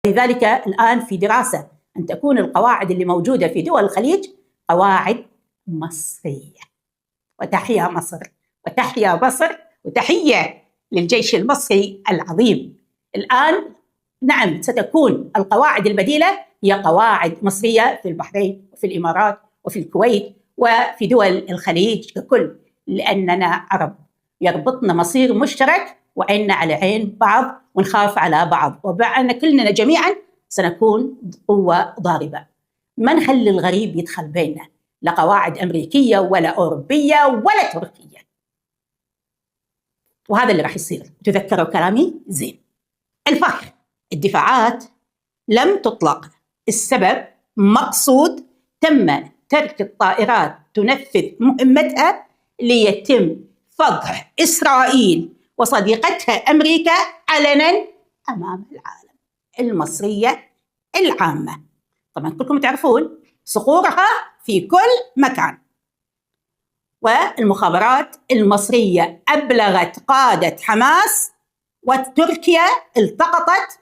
لذلك الآن في دراسة أن تكون القواعد اللي موجودة في دول الخليج قواعد مصرية. وتحيا مصر، وتحيا مصر، وتحية للجيش المصري العظيم. الآن نعم ستكون القواعد البديلة هي قواعد مصرية في البحرين وفي الإمارات وفي الكويت وفي دول الخليج ككل، لأننا عرب يربطنا مصير مشترك، وعيننا على عين بعض ونخاف على بعض، وبعنا كلنا جميعا سنكون قوة ضاربة. ما نخلي الغريب يدخل بيننا، لا قواعد أمريكية ولا أوروبية ولا تركية. وهذا اللي راح يصير. تذكروا كلامي زين. الفخ، الدفاعات لم تطلق، السبب مقصود، تم ترك الطائرات تنفذ مهمتها ليتم فضح إسرائيل وصديقتها أمريكا علنا أمام العالم. المصرية العامة طبعا كلكم تعرفون صقورها في كل مكان. والمخابرات المصرية أبلغت قادة حماس، وتركيا التقطت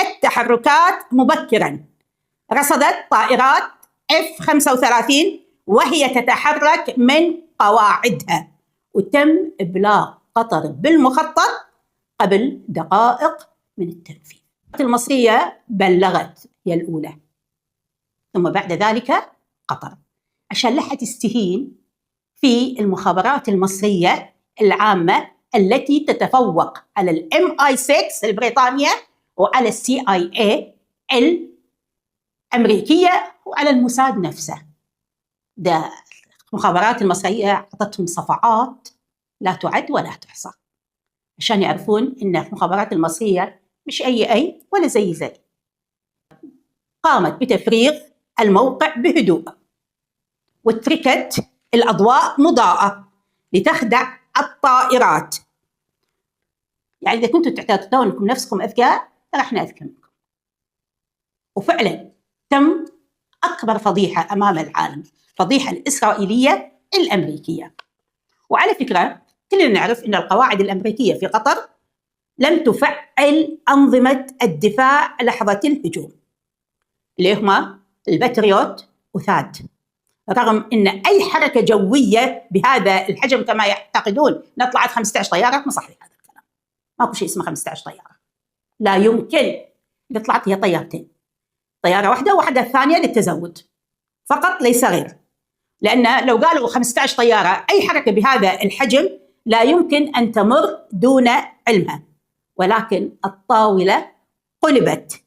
التحركات مبكرا، رصدت طائرات F-35 وهي تتحرك من قواعدها، وتم إبلاغ قطر بالمخطط قبل دقائق من التنفيذ. المصرية بلغت هي الأولى، ثم بعد ذلك قطر، عشان لا حد يستهين في المخابرات المصرية العامة التي تتفوق على MI6 البريطانية وعلى CIA الأمريكية وعلى الموساد نفسه. ده المخابرات المصرية أعطتهم صفعات لا تعد ولا تحصى، عشان يعرفون إن المخابرات المصرية مش أي أي ولا زي زي. قامت بتفريغ الموقع بهدوء، وتركت الأضواء مضاءة لتخدع الطائرات. يعني إذا كنتم تعتقدون أنكم نفسكم أذكياء، ترى إحنا أذكى منكم. وفعلا تم أكبر فضيحة أمام العالم، فضيحة الإسرائيلية الأمريكية. وعلى فكرة كلنا نعرف أن القواعد الأمريكية في قطر لم تفعل أنظمة الدفاع لحظة الهجوم، اللي هما الباتريوت وثاد، رغم أن أي حركة جوية بهذا الحجم كما يعتقدون نطلعت 15 طيارة، ما صحيح هذا الكلام، ماكو شيء اسمه 15 طيارة، لا يمكن. اللي طلعت هي طيارتين، طيارة واحدة وواحدة الثانية للتزود فقط ليس غير، لأن لو قالوا 15 طيارة أي حركة بهذا الحجم لا يمكن أن تمر دون علمها. ولكن الطاولة قلبت.